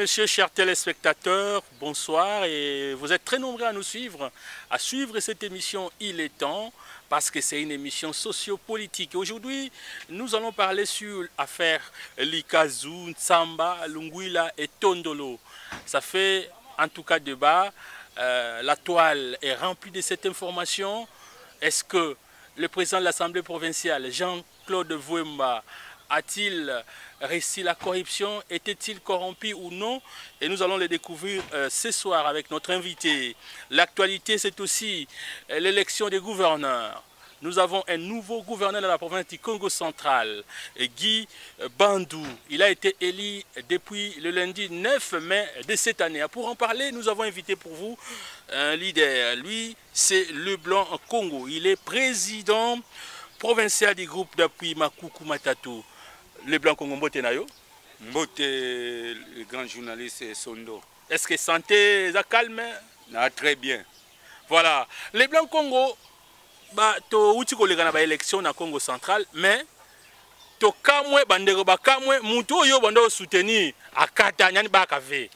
messieurs, chers téléspectateurs, bonsoir et vous êtes très nombreux à nous suivre, à suivre cette émission Il est temps parce que c'est une émission sociopolitique. Aujourd'hui, nous allons parler sur l'affaire Likazu, Ntsamba, Lungwila et Tondolo. Ça fait en tout cas débat. La toile est remplie de cette information. Est-ce que le président de l'Assemblée provinciale, Jean-Claude Vuemba, a-t-il réussi la corruption? Était-il corrompu ou non? Et nous allons le découvrir ce soir avec notre invité. L'actualité, c'est aussi l'élection des gouverneurs. Nous avons un nouveau gouverneur de la province du Congo central, Guy Bandou. Il a été élu depuis le lundi 9 mai de cette année. Pour en parler, nous avons invité pour vous un leader. Lui, c'est Leblanc Congo. Il est président provincial du groupe d'appui Makuku Matatu. Leblanc Congo, mbote na yo. Mbote, le grand journaliste Sondo. Est-ce que santé est calme? Ah, très bien. Voilà. Leblanc Congo, ba to uti koleka na ba élection na Congo central, mais to kamwe bandeko ba kamwe mutu oyo bando soutenir akata nyani ba kave.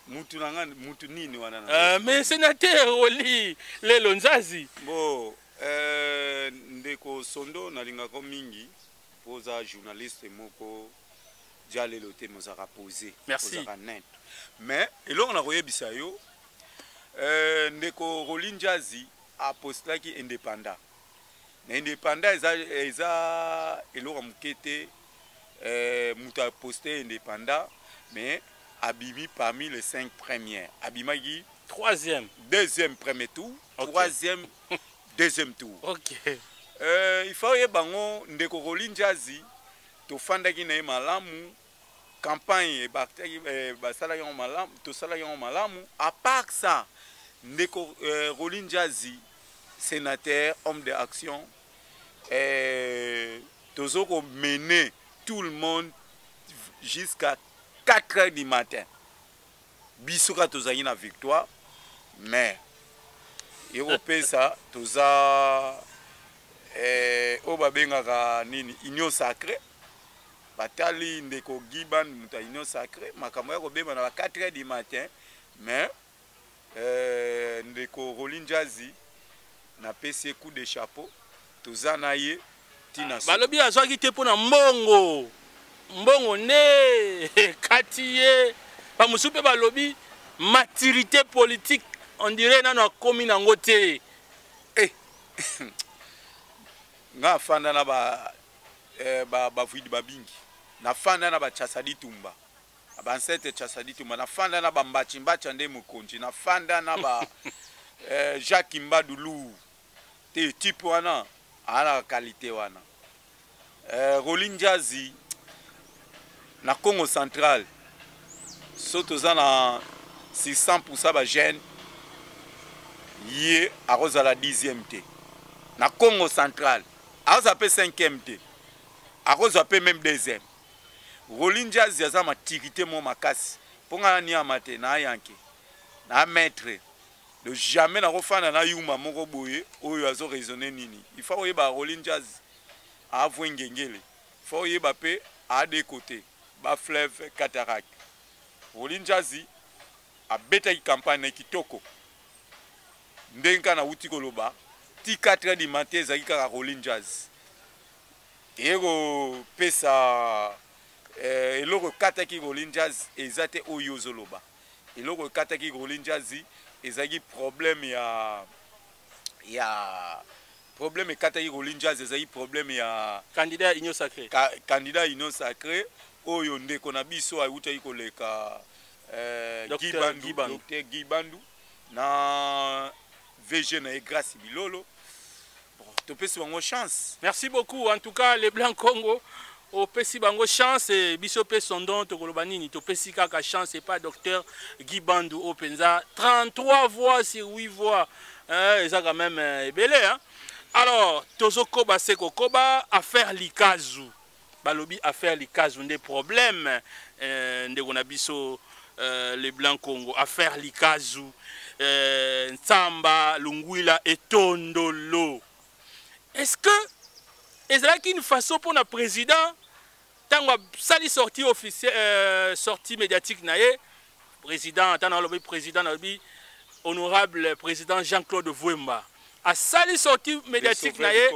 Mutu na nga mutu nini wana na? Mais sénateur Oli Lelo Nzazi. Bon, ndeko Sondo nalingako mingi poza journaliste moko dia lelo te mozaka posé. Merci. Mozaka net. Mais eloko na koyebisa yo, ndeko Rolly Njazi apostulaki indépendant. Na indépendant eza eloko moke te, mutu aposte indépendant mais abimi parmi les 5 premières. Abimaki troisième, deuxième premier tour, Okay. Troisième, deuxième tour. Ok. Il faut yeba ngo ndeko Rolly Njazi tofandaki na ye malamu, campagne ebataki, basalaki yango malamu, tosalaki yango malamu. À part ça, ndeko Rolly Njazi, sénateur, homme d'action, tozoko mener tout le monde jusqu'à 4 heures du matin. Bisoka tozangi na victoire, mais ekopesa toza, oyo babengaka nini, union sacrée. Batali ndeko Giban moto ya union sacrée, makambo ya kobeba na ba 4 heures du matin, mais ndeko Rolly Njazi napesi ye coup de chapeau, toza na ye tina so. Balobi azwaki te mpona mbongo, mbongo nde kati ye. Bamosusu mpe balobi maturité politique, on dirait nano akomi nango te. Nga afanda na ba bavwidi babingi, nafanda na bachasadi tumba, bancêtre Chasadi Tumba, nafanda na bambachi-mbacha nde mokonzi, nafanda na ba Jacques Mbadulu te, type wana aza na qualité wana. Rolly Njazi na Congo central, so toza na 600% ba jeune, ye akozala 10e te na Congo central, akozala mpe 5e te, akozwa mpe même 2e. Rolly Njazi aza maturité mo makasi, mpo nga naniama te, na ayanke na maître de jamais nakofanda na yuma moko boye oyo azo raisonner nini. Il faut oyeba Rolly Njazi avwe ngengele, faut oyeba mpe ade côté ba fleuve cataracte. Rolly Njazi abetaki campagne na kitoko ndenge kaka nauti koloba ti 4 heures du matin, ezalaki kaka Rolly Njazi. Eye kopesa eloko ekataki Rolly Njazi eza te oyo ozoloba. Eloko ekataki Rolly Njazi ezalaki problème ya problème ekataki Rolly Njazi ezalaki problème ya candidat ya union sacrée. Candidat union sacrée oyo ndeko na biso awutaki koleka, Dr. Guy Bandu, Guy Bandu. Dr Guy Bandu na VG na ye Grâce Bilolo. Bon, topesi bango chance. Merci beaucoup en tout cas les Blancs Congo, opesi bango chance e biso mpe sondon tokoloba nini, topesi kaka chance epa docteur Guy Bandu oyo mpenza 33 voix sur 8 voix, hein, eza quand même ebele, hein? Alors tozokoba se kokoba affaire Likazu. Balobi affaire Likazu nde problème, ndeko na biso, les Blancs Congo, affaire Likazu, Ntsamba, Lungwila et Tondolo, est-ce que ezalaki une façon mpona président? Ntango asali sortie officielle, sortie médiatique na ye, président, ata nalobi président, nalobi honorable président Jean-Claude Vuemba asali sortie médiatique na ye.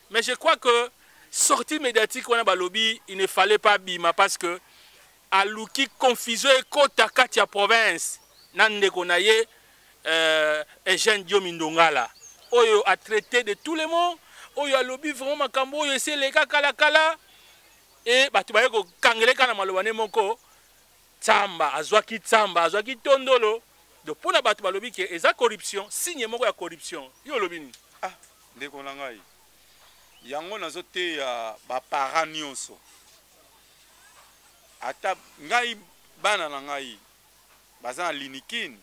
Mais je crois que sortie médiatique wana, balobi il ne fallait pas bima, parce que aluki confusion ekota kati ya province na ndeko na ye Eugène Diomi Ndongala, oyo a traité de tous les mots, oyo alobi vraiment makambo oyo esi eleka kalakala. E bato baye kokangeleka na maloba ne moko. Tsamba azwaki, tsamba azwaki tondolo. Donc mpona bato balobi ke eza corruption, signe moko ya corruption. Yo olobi nini? Ah, ndeko na ngai, yango nazoteya baparent nyonso. Ata ngai, bana na ngai baza na Linikine,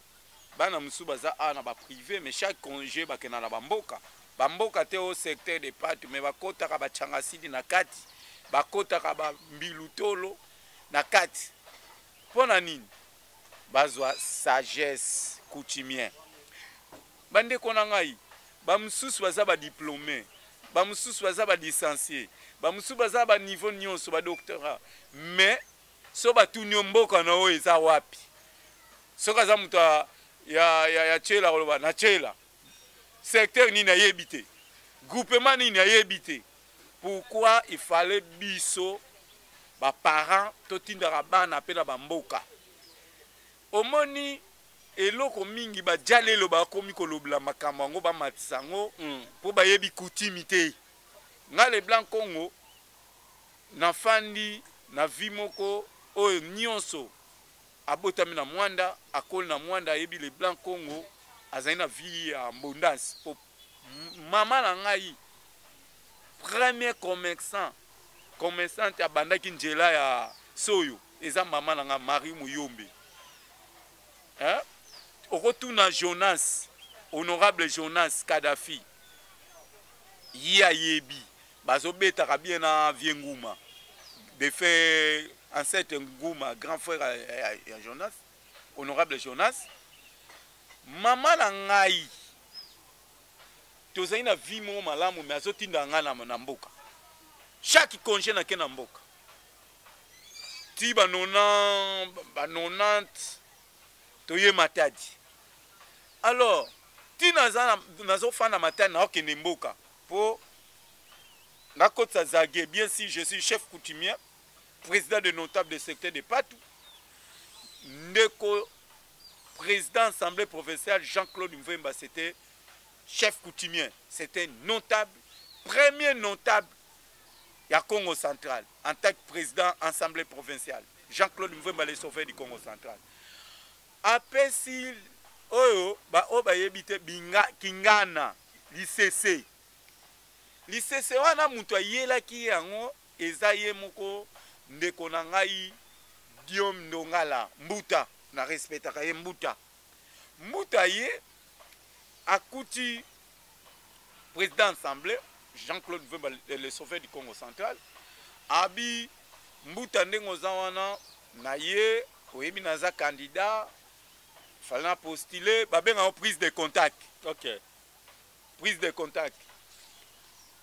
bana mosusu baza awa na baprivé, mais chaque congé bakenda na bamboka, bamboka te au secteur de Pate, mais bakɔtaka bachangasidi na kati, bakɔtaka bambilu tolo na kati. Mpo na nini? Bazwa sagesse coutumier. Bandeko na ngai, bamosusu baza badiplômé, bamosusu baza balicencié, bamosusu baza baniveau nyonso, badoctorat, mais so batuni yo mboka na oyo eza wapi, soki aza moto ya Tshela, koloba na Tshela secteur nini ayebi te, groupement nini ayebi te. Pourquoi il fallait biso baparent totindaka bana mpe na bamboka? Omoni eloko mingi badia lelo, bakomi kolobela makambo yango, bamatisa yango mpo bayebi coutume te. Nga Le Blanc Congo, nafandi na vie moko oyo nyonso abotami na Mwanda, akoli na Mwanda, ayebi Le Blanc Congo azali na vie ya abondance. Po mama na ngai, premier commerçant, commerçante abandaki nzela ya soyo, eza mama na ngai Marie Muyombe, hein? Okotuna Jonas, honorable Jonas Kadafi, ye ayebi. Bazobetaka bien na vie Nguma, défunt ancêtre Nguma, grand frère ya Jonas, honorable Jonas. Mama na ngai, tozali na vie moko malamu, mais azotinda ngai na mboka. Chaque congé nake na mboka ti ba 90 toye Matadi. Alors ti nazofanda Matadi, naokende mboka mpo nakotisa zage. Bien si je suis chef coutumier, président de notable de secteur de Patou, ndeko président assemblée provinciale Jean-Claude Mvemba, c'était chef coutumier, c'était notable, premier notable ya Congo Central en tant que président assemblée provinciale. Jean-Claude Mvemba, le sauveur du Congo Central, apesi oyo baoyo bayebi te binga kingana lisese. Lisese wana, moto ayelaki yango eza ye moko ndeko na ngai Diom Ndongala Mbuta. Na respectaka ye Mbuta. Mbuta ye akuti président assemblée Jean-Claude Mvemba, le sauveur du Congo Central, abi: "Mbuta, ndenge oza wana na ye, oyebi naza candidat, fallait na postuler." Babengaka prise de contact. Prise de contact,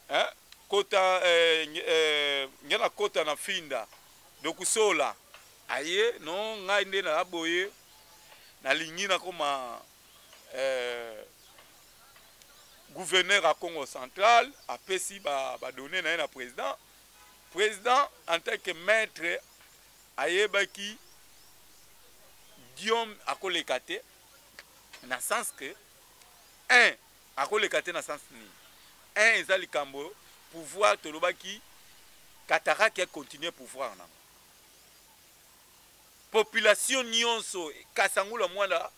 hein? Kota nge na kota na finda dokusola aye no ngai nde naza boye, nalingi nakoma gouverneur ya Congo Central. Apesi badonnées na ye na président. Président en tant que maître ayebaki Diome akoleka te, na sens que un akoleka te na sens nini? Un, eza likambo pouvoir, tolobaki cataracte acontinue pouvoir nango. Population nyonso Kasangula Mwana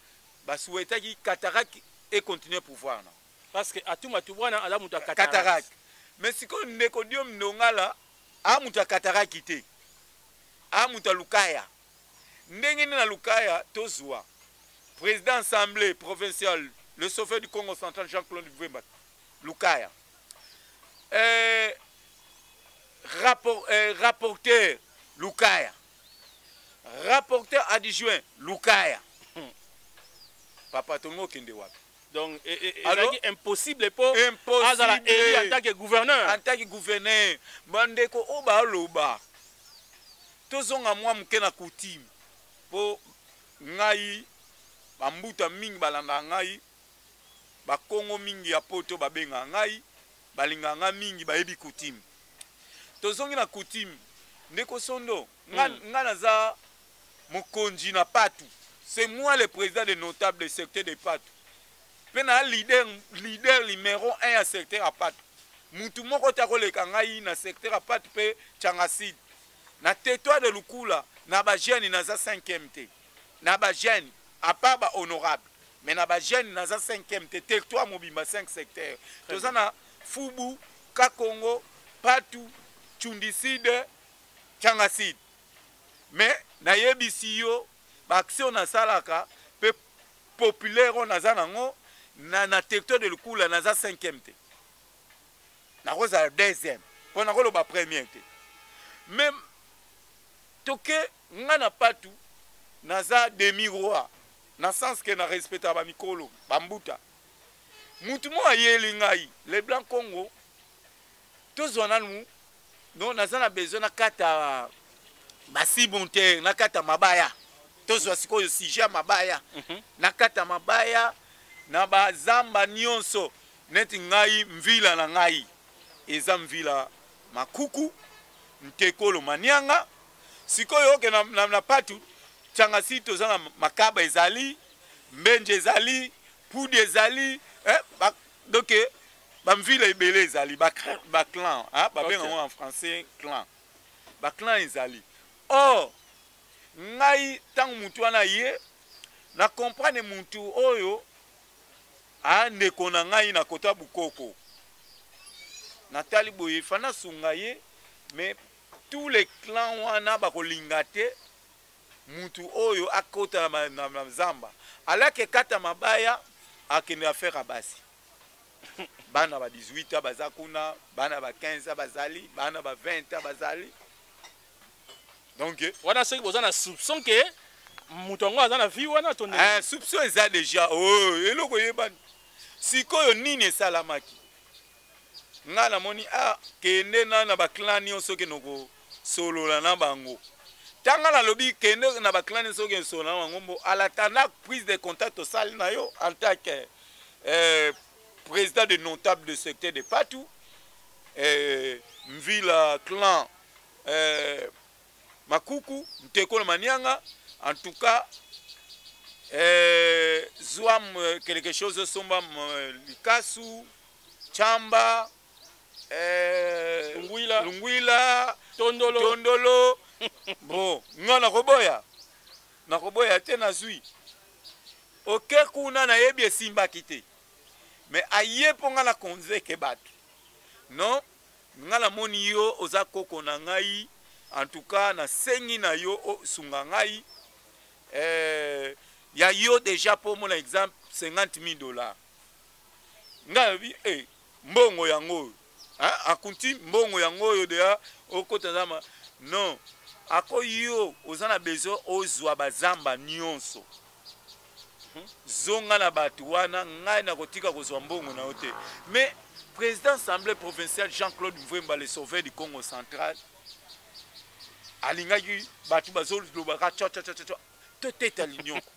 basouhaitaki cataracte econtinue pouvoir nango. Parce que Atou Matubuana aza moto ya cataracte. Mais sikoyo ndeko Diome Ndongala a moto ya cataracte te, a moto ya Lukaya. Ndenge nini na Lukaya tozwa président assemblée provinciale, le sauveur du Congo Central Jean-Claude Mvemba, Lukaya, rapporteur Lukaya, rapporteur adjoint Lukaya? Papa, tolingi okende wapi? Donc ezalaki impossible mpo azala élu en tant que gouverneur. En tant que gouverneur. Bandeko oyo baloba Tozonga mwa moke na coutume, mpo ngai bambuta mingi balandaka ngai, bakongo mingi ya poto babengaka ngai, balingaka ngai mingi, bayebi coutume. Tozongi na coutume, ndeko Sondo, nga, nga naza mokonzi na Patu, c'est moi le président des notables de secteur de Patu, mpe na leader, leader numéro 1 ya secteur ya Patu. Mutu moko te akoleka ngai na secteur ya Patu mpe Tshanga-Sud. Na territoire de Lukula, na ba jeunes naza 5e te. Na ba jeunes, à part ba honorable, mais na ba jeunes naza 5e te. Territoire mobimba 5 secteurs. Toza na Fubu, Kakongo, Patu, Tshundiside, Tshanga-Sud. Mais nayebisi yo ba action nasalaka pe populaire oyo naza nango na territoire de Lukula naza 5e te. Nakozala 2e mpo nakoloba premier te. Mais toke nga na Patu naza demi roi na sens que na respectaka ba mikolo ba mbuta. Mutu moko ayeli ngai le blanc Congo, tozwa nanu non, naza na besoin nakata basibon te, nakata mabaya. Tozwa sikoyo sujet ya mabaya. Nakata mabaya na bazamba nyonso. Neti ngai mvila na ngai eza mvila Makuku, Ntekolo, Manianga. Sikoyo oke na Patu Tshanga-Sud, toza na Makaba ezali, Mbenje ezali, Pudi ezali, donc bamvila ebele ezali, ba clan, hein, babenga yango en français clan, ba clan ezali. Or ngai ntango mutu wana ye na comprendre mutu oyo a ndeko na ngai na kota bukoko, natali boye fa nasunga ye, mais tous les clans wana bakolinga te mutu oyo akota na zamba alaki ekata mabaya akende affaire ya basi. Bana ba 18 ans baza kuna, bana ba 15 ans bazali, bana ba 20 ans bazali. Donc wana soki boza na soupçon ke moto yango aza na vie wana to ndenge? Soupçon eza déjà. Oh, eloko eyebani. Sikoyo nini esalamaki? Nga namoni, kende na ba clan nyonso okende kosolola na bango. Tanga nalobi kende na ba clan nyonso okende kosolola na bango, mbo à l'attendant prise de contact osali na yo en tant que président de notable de secteur de Patu, Mvila clan Makuku, Ntekolo Manianga, en tout cas zwam quelque chose somba likasu, Tchamba Lungwila. Lungwila, Tondolo. Tondolo. Bon, nga nakoboya. Nakoboya te nazui. Oke kuna nayebi esimbaki te. Mais aye mpo nga na konzeke bato. Non, nga namoni yo oza koko na ngai, en tout cas nasengi na yo osunga ngai. Ya yo déjà mpo mona exemple 50 000 $. Nga nayebi, mbongo yango oyo. Hein, akunti mbongo yango oyo deya okota zamba. Non, ako yo oza na besoin ozwa bazamba nyonso. Zonga na bato wana, ngai nakotika kozwa mbongo na yo te. Mais président assemblée provinciale Jean-Claude Mvuemba, le sauveur du Congo central, alingaki bato bazolobaka tcha tcha tcha tcha, toteta linyoko.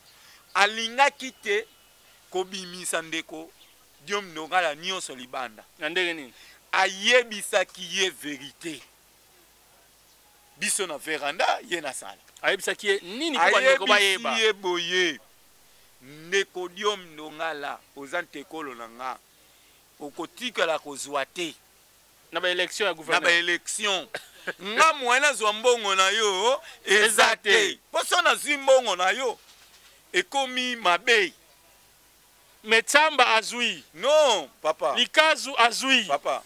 Alingaki te kobimisa ndeko Diomi Ndongala nyonso libanda. Na ndenge nini? Ayebisaki ye vérité. Biso na veranda, ye na sala. Ayebisaki ye nini mpo bandeko bayeba? Ayebisi ye boye, ndeko Diomi Ndongala, oza ntekolo na nga, okotikala kozwa te. Na ba élection ya gouverneur. Na ba élection. Nga moyen nazwa mbongo na yo eza te. Po so nazwi mbongo na yo ekomi mabe. Mais Tchamba azui. Non, papa. Likazu azui. Papa,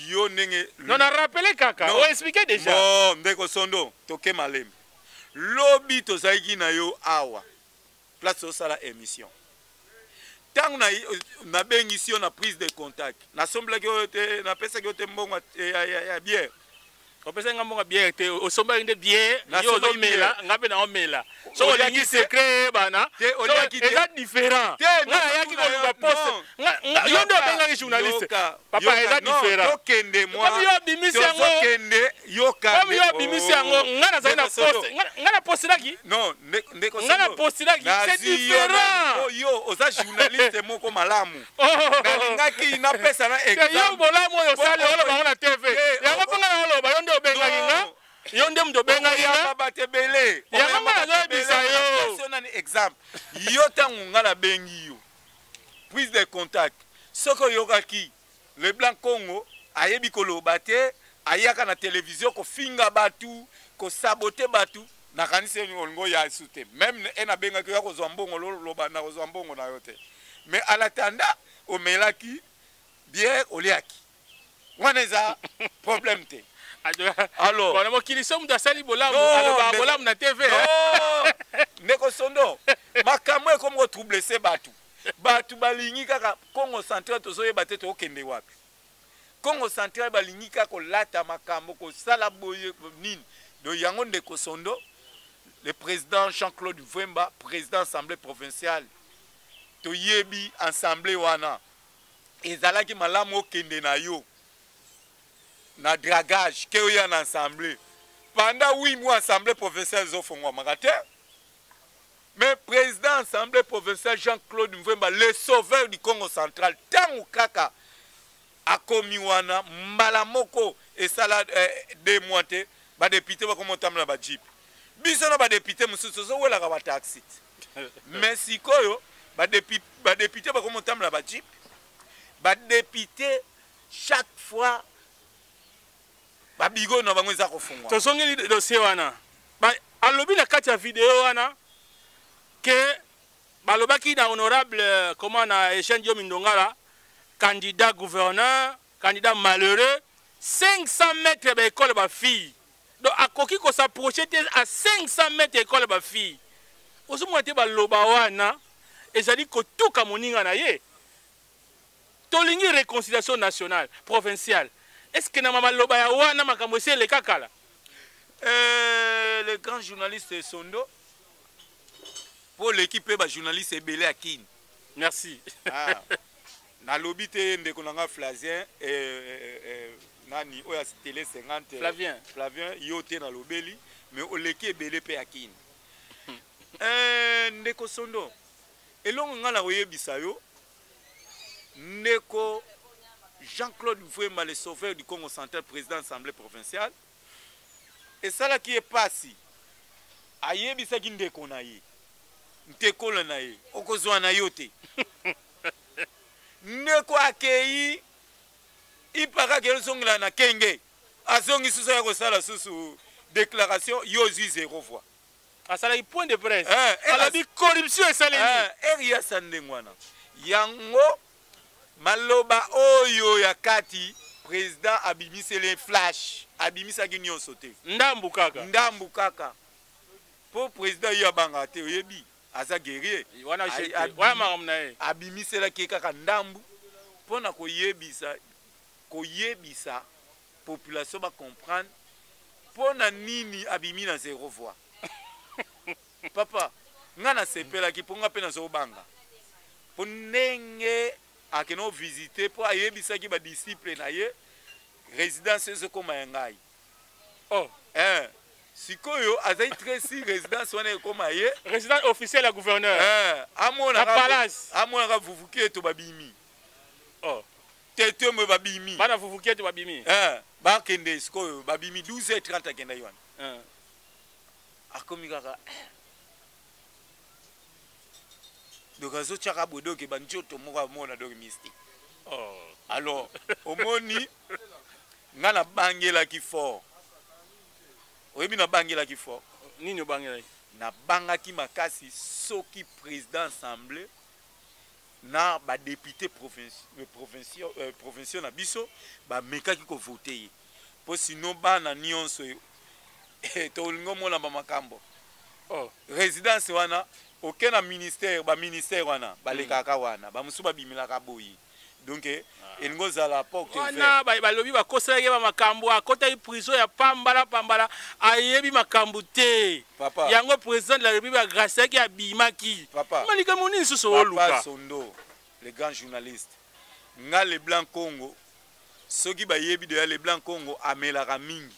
yo ndenge Non, na rappelé kaka. Non. On expliquait déjà. Bon, ndeko Sondo, toke malem. Lobi tozalaki na yo awa. Place osala émission. Tango na nabengisi yo na prise de contact. Nasomblaki yo te, napesaki yo te mbongo ya bière. Opesaki nga mbongo bière te, osombaki nde bière, yo ozomela, nga mpe naomela. Soki olingi secret eyebana, eza différent. Nga nayaki koluka poste, yo nde obengaki journaliste. Papa, eza différent. Tokende mwa. Comme yo abimisi yango. Tokende yoka. Comme yo abimisi yango, nga nazali na poste. Nga na postelaki. Non, ndeko. Nga na postelaki, c'est différent. Yo oza journaliste moko malamu. Nalingaki napesa na exemple. Yo bolamu oyo osali oloba ngo na TV. Yango mpe nga naoloba, yo nde obengaki nga. Yo nde moto obengaki nga. Bato ebele. Yango nga nazoyebisa yo. Nani exemple. Yo ntango nga nabengi yo. Prise de contact. Soki oyokaki le Blanc Congo ayebi koloba te, ayaka na télévision kofinga batu, kosabote batu, nakanisi olingo ya esu te. Même e nabengaki oya kozwa mbongo, loba na kozwa mbongo na yo te. Mais à l'attendant omelaki bière, oliaki. Wana eza problème te. Alors, bona mokili so moto asali bolamu, alobaka bolamu na TV. Ndeko Sondo, makambo ekomi kotrouble se bato. Bato balingi kaka Congo Central, tozoyeba te tokokende wapi. Congo Central balingi kaka kolata makambo, kosala boye nini. Donc yango ndeko Sondo, le président Jean-Claude Mvuemba, président assemblée provinciale, toyebi assemblée wana ezalaki malamu okende na yo na dragage ke oya na assemblée pendant 8 mois. Assemblée provinciale ezofongwamaka te. Mais président assemblée provinciale Jean-Claude Mvuemba, le sauveur du Congo Central, ntango kaka akomi wana, mbala moko esala 2 mois te, badéputé bakoma otambola bajeep. Biso na badéputé mosusu tozowelaka bataxi te, mais sikoyo badéputé bakoma otambola bajeep. Badéputé chaque fois babigo na bango eza kofungwa. Tozongeli dossier wana. Alobi na kati ya video wana ke balobaki na honorable, comment, na Eugène Diomi Ndongala, candidat gouverneur, candidat malheureux, 500 mètres baécole bafille. Donc akoki kos'approcher te à 500 mètres école bafille. Ozomona te baloba wana ezali kotuka moninga na ye. Tolingi réconciliation nationale, provinciale. Est ce que na maloba ya wana makambo esi eleka kala? Le grand journaliste Sondo, mpo oleki mpe bajournaliste ebele ya Kini. Merci. Ah, nalobi te ndeko na nga Flavien, nani oyo télé 50. Flavien. Flavien, yo te nalobeli, mais oleki ebele mpe ya Kini. Ndeko Sondo, elongo ngai na koyebisa yo, ndeko Jean-Claude Mvuemba, le sauveur du Congo Central, président assemblée provinciale, esalaki ye pasi. Ayebisaki ndeko na ye, ntekolo na ye, okozwa na yo te. Ndeko akei ipaka, akei ozongela na kenge, azongi susu, aya kosala susu déclaration: yo ozwi zéro voix. Asalaki point de presse, alobi corruption esalemi. Eriasa ndenge wana. Yango maloba oyo ya kati, président abimiseli flash, abimisaki nyonso te. Ndambu kaka. Ndambu kaka, mpo président ye abangaka te, oyebi aza guerrier. Wana wana makambo na ye. Abimiselaki ye kaka ndambu mpo na koyebisa population bacomprendre mpo na nini abimi na zéro voix. Papa, nga nasepelaki mpo nga mpe nazobanga, mpo ndenge akende ovisite, mpo ayebisaki badisciple na ye résidence ezokóma ya ngai. Oh. Sikoyo azali très si résidence wana ekóma ye. Résidence officielle ya gouverneur. Amonaka palace. Amonaka vuvuki eto babimi. Oh. Tetembe babimi. Bana vuvuki eto babimi. Bakende sikoyo, babimi 12h30, akendaki wana. Akomi kaka, donc azotiaka boye, donc banzoto moko amona, donc mystique. Oh. Alors omoni nga nabangelaki fort, oyebi nabangelaki fort. Nini obangelaki? Nabangaki makasi soki président assemblée na badéputé provinciaux na biso bamekaki kovote ye, mpo sino bana nyonso tolingi omona bamakambo. Oh. Résidence wana, oke na ministère, baministère wana balekaka wana, bamosusu babimelaka boye. Donc elingi ozala porte wana balobi bakosalaki ba makambo, akotaki prison ya pambala pambala, ayebi makambo te. Papa. Yango président de la République agraciaki, abimaki. Papa. Malikambo nini susu Papa oluka? Sondo, le grand journaliste, nga Leblanc Congo, soki bayebi deya Leblanc Congo amelaka mingi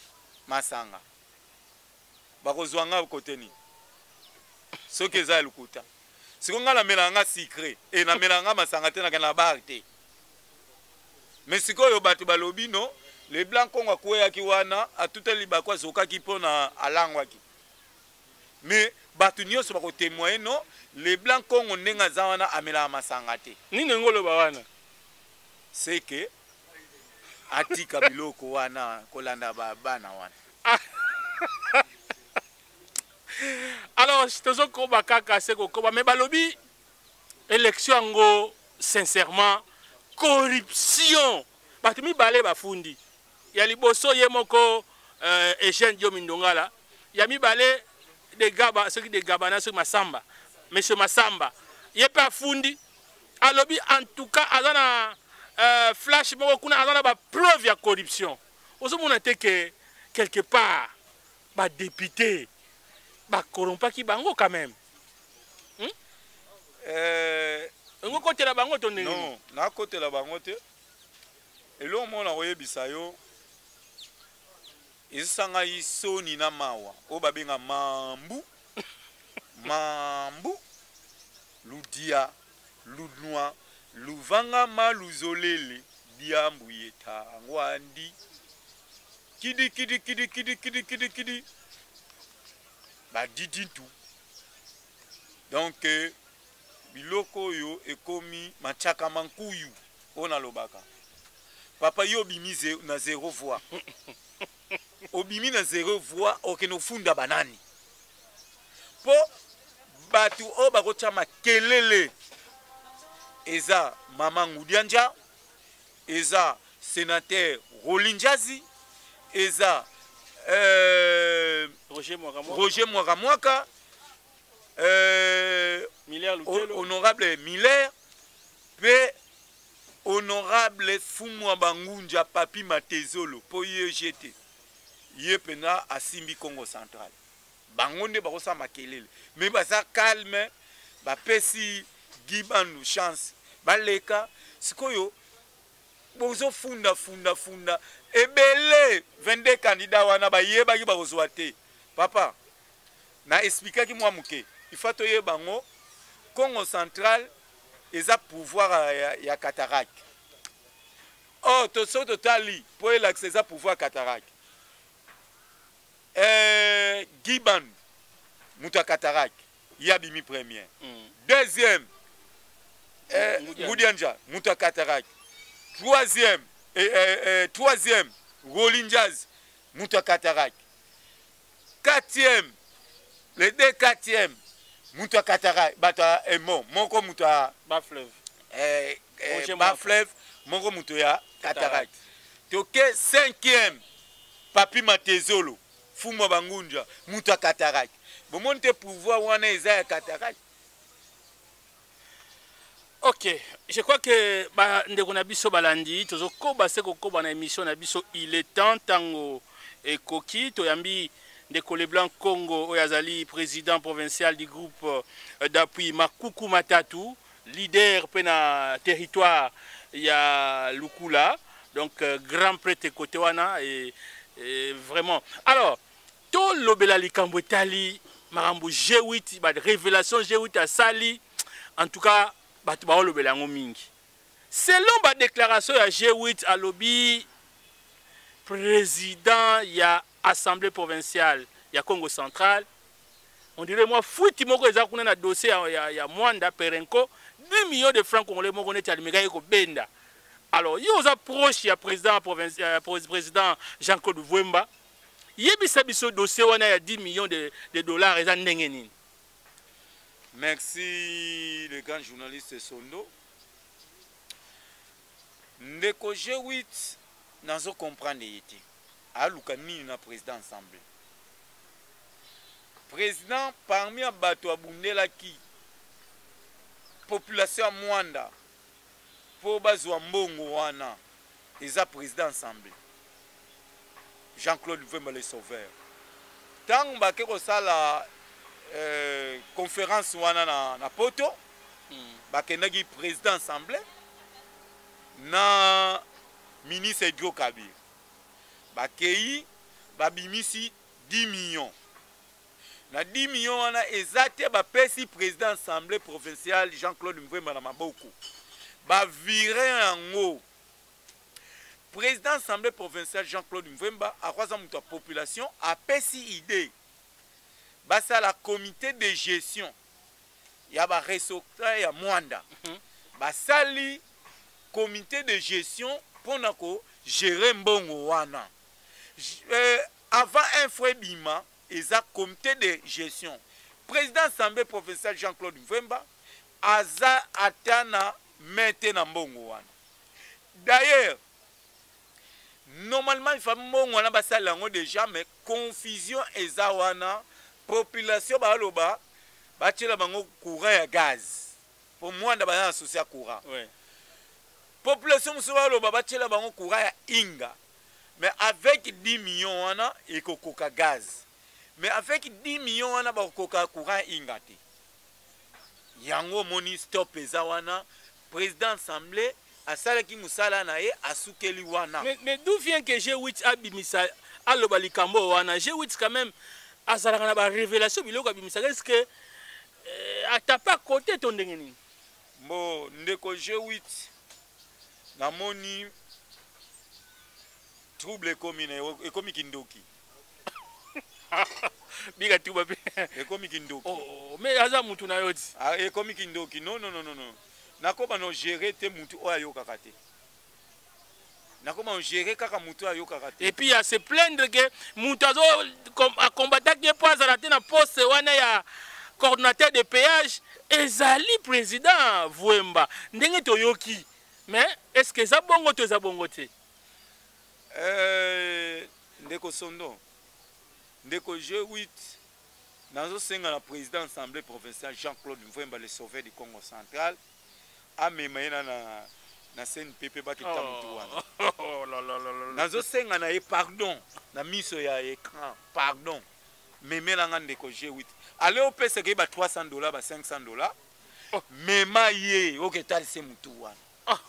masanga, bakozwa nga kote nini soki eza ya lokuta? Siko nga namelaka nga sucré e namelaka nga masanga te, nakende na bar te. Mais sikoyo bato balobi no Leblanc Congo akweyaki wana, atutali libako, azokaki mpona alangwaki. Mais bato nyonso bakotémoigne no Leblanc Congo ndenge aza wana amelaka masanga te. Nini yango oloba wana? C'est que atika biloko wana, kolanda bana wana. Alors tozokoba kaka se kokoba, mais balobi élection yango, sincèrement, corruption. Bato mibale bafundi: ya liboso ye moko Eugène Diomi Ndongala, ya mibale de Gaba, soki de Gabana, soki Masamba, monsieur Masamba, ye mpe afundi. Alobi en tout cas aza na flash moko kuna, aza na bapreuve ya corruption. Ozomona te ke quelque part badéputé bakorompaki bango quand même? Yango kotela bango to ndenge? Non, nakotela bango te. Eloko moko nakoyebisa yo, ezosala ngai soni na mawa, oyo babenga mambu mambu ludia lunwa luvangama luzolele diambu yetango andi kidi kidi kidi kidi kidi kidi kidi badidi ntu. Donc biloko oyo ekomi matiaka mankuyu oyo nalobaka. Papa, yo obimi na zéro voix, obimi na zéro voix, okende ofunda banani? Mpo bato oyo bakotya makelele eza mama Ngudianja, eza sénateur Roli Njazi, eza Roger Mwaka. Roger Mwakamwaka, Miller Lutelo. Honorable Miller mpe honorable Fumwa Bangunja Papi Matezolo, mpo ye jete ye mpena asimbi Congo Central. Bango nde bakosala makelele, mais baza calme, bapesi Guy Bandu chance baleka. Sikoyo bozofunda funda funda ebele, 22 candidat wana bayebaki bakozwa te. Papa, na expliquaki mwa moke, ifa toyeba yango. Congo Central eza pouvoir ya cataracte. Or to soki totali mpo elakisa eza pouvoir cataracte, Guy Bandu moto ya cataracte, ye abimi premier. Deuxième, Ngudianja. Ngudianja moto ya cataracte. Troisième, troisième Roli Njaz moto ya cataracte. Quatrième, les deux quatrième moto ya cataracte, bato ya emo moko moto ya Bafleuve. Roger Bas Mwaka. Fleuve moko moto ya cataracte. Toke cinquième, Papi Matezolo Fumwa Bangunja moto ya cataracte. Bomoni te pouvoir wana eza ya cataracte? Ok, je crois que bandeko na biso balandi, tozokoba se kokoba na émission na biso Il est temps. Ntango ekoki, toyambi ndeko Leblanc Congo oyo azali président provincial du groupe d'appui Makuku Matatu, leader mpe na territoire ya Lukula, donc grand prêtre côté wana. Et vraiment, alors tolobela likambo etali makambo G8, barévélation G8 asali. En tout cas bato baolobela yango mingi. Selon badéclaration ya G8, alobi président ya assemblée provinciale ya Congo Central, on dirait mwa fuiti moko eza kuna na dossier ya Mwanda Perenco, 10 millions de francs congolais moko neti alimekaki kobenda. Alors yo oza proche ya président province, président Jean-Claude Vwemba, yebisa biso dossier wana ya 10 millions de dollars eza ndenge nini? Merci, le grand journaliste Sondo. Ndeko G8, nazo comprendre ye te. Aluka nini na président ensemble? Président parmi ya bato abundelaki population ya Mwanda. Mpo bazwa mbongo wana eza président assemblée Jean-Claude Mvemba le Sauveur. Ntango bake kosala conférence wana na Poto, bakendaki président assemblée na ministre hydrocarbure, bakei babimisi 10 millions. Na 10 millions wana eza te bapesi président assemblée provinciale Jean-Claude Mvemba na maboko, bavire yango. Président assemblée provinciale Jean-Claude Mvemba akoaza moto ya population, apesi idée basala comité de gestion ya baressortissants ya Mwanda. Basali comité de gestion mpona kogérer mbongo wana. Avant un fois ebima, eza comité de gestion. Président assemblée provinciale Jean-Claude Mvemba aza ata na main te na mbongo wana. D'ailleurs, normalement il faut mbongo wana basala yango déjà, mais confusion eza wana. Population baloba batiela bango courant ya gaz, po Mwanda baza na souci ya courant. Population mosusu baloba batiela bango courant ya Inga. Mais avec 10 millions wana ekokoka gaz, mais avec 10 millions wana bakokoka courant ya Inga te. Yango omoni stop eza wana. Président assemblée asalaki mosala na ye, asukeli wana. Mais d'où vient que G8 abimisa, aloba likambo wana? G8 quand même azalaka na barévélation, biloko abimisaka. Est ce que atapa côté to ndenge nini? Mbo ndeko G8, namoni trouble ekomi na ekomi kindoki. Bika tuba mpe. Ekomi kindoki. Oh, mais aza mutu na yo ti. Ah, ekomi kindoki. Non, non, non, non, non, nakoba no gérer te mutu oyo ayokaka te. Nakoma ogérer kaka mutu oyo ayokaka te. Et puis à se plaindre que mutu azo akombataki ye mpo azala te na poste wana ya coordonnateur de péage ezali président Vwemba, ndenge toyoki. Mais est ce que eza bongo to eza bongo te? Ndeko Sondo, ndeko G8, nazosenga na président assemblée provinciale Jean-Claude Mvemba le Sauveur du Congo Central amema ye na CNPP, bakita mutu wana. Oh là là là là là. Nazosenga na ye pardon na miso ya écran, pardon, memelanga ndeko G8. Ale opesaka ye ba 300 $, ba 500 $. Oh. Mema ye, oketalise mutu wana.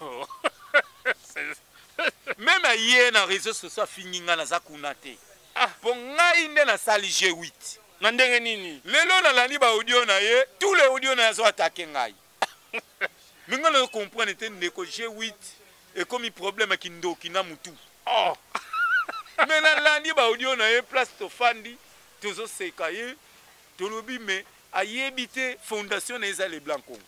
Oh. Même aye na réseau sociaux afingi nga, naza kuna te. Ah. Mpo ngai nde nasali G8. Na ndenge nini? Lelo nalandi baaudio na ye, tous les audio na ye azo attaquer ngai. Me ngai nazo comprendre te. Ndeko G8 ekomi problème ya kindoki na mutu. Oh. Me nalandi baaudio na ye, place tofandi tozoseka ye, tolobi me ayebi te fondation na ye eza Leblanc Congo.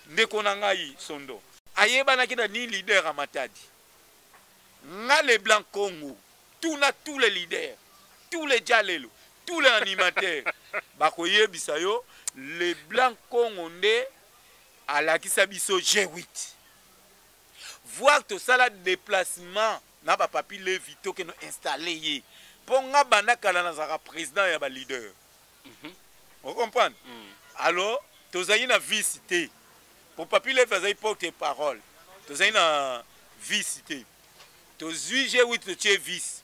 Ndeko na ngai Sondo ayebanaki na ni leader ya Matadi. Nga Leblanc Congo, tuna tous les leaders, tous les jalelo, tous les animateurs, bakoyebisa yo Leblanc Congo nde alakisa biso G8. Voir tosala déplacement na bapapi Levi, tokende installe ye, mpo nga banda kala nazalaka président ya baleader. Ocomprendre? Alors tozali na vice te, po papi Levi azali porte parole. Tozali na vice te, tozwi G8, totie vice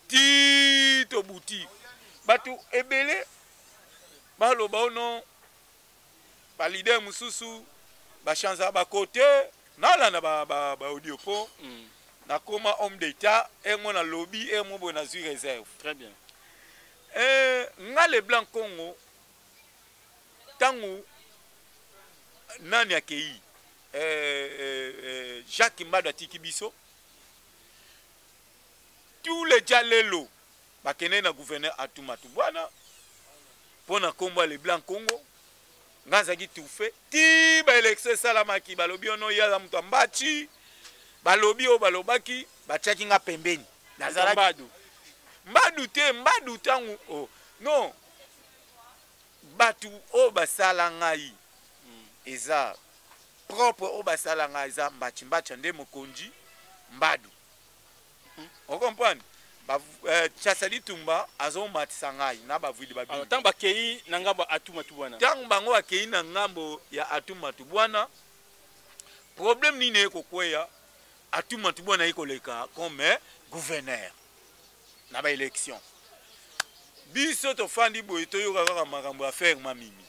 ti tobuti. Bato ebele baloba ono baleader mosusu bachangeaka bakote. Nalanda baaudio mpo nakóma homme d'état emo nalobi emo boye, nazwi réserve. Très bien. Nga Leblanc Congo, ntango nani akei, Jacques Mbado atiki biso, tous les dia lelo bakende na gouverneur Atumatu bwana mpo na nkombo ya Leblanc Congo. Nga azalaki toufe ti baélection esalamaki. Balobi ono ye aza moto ya Mbaci, balobi oyo balobaki, batiaki nga pembeni. Nazalaki Mbadu. Mbadu te, Mbadu ntango, oh, non, bato oyo basala ngai eza propre. Oyo basala ngai eza Mbaci. Mbaci nde mokonzi Mbadu, ocomprendre? Tiasali Tumba azomatisa ngai na bavwili babili. Alors ntango bakei na ngambo ya Atumatu wana? Ntango bango bakei na ngambo ya Atumatu bwana. Problème nini eye kokweya? Atou Matubuana aye koleka comme gouverneur na ba élection. Biso tofandi boye, toyoka kaka makambo ya affaire Mamimi.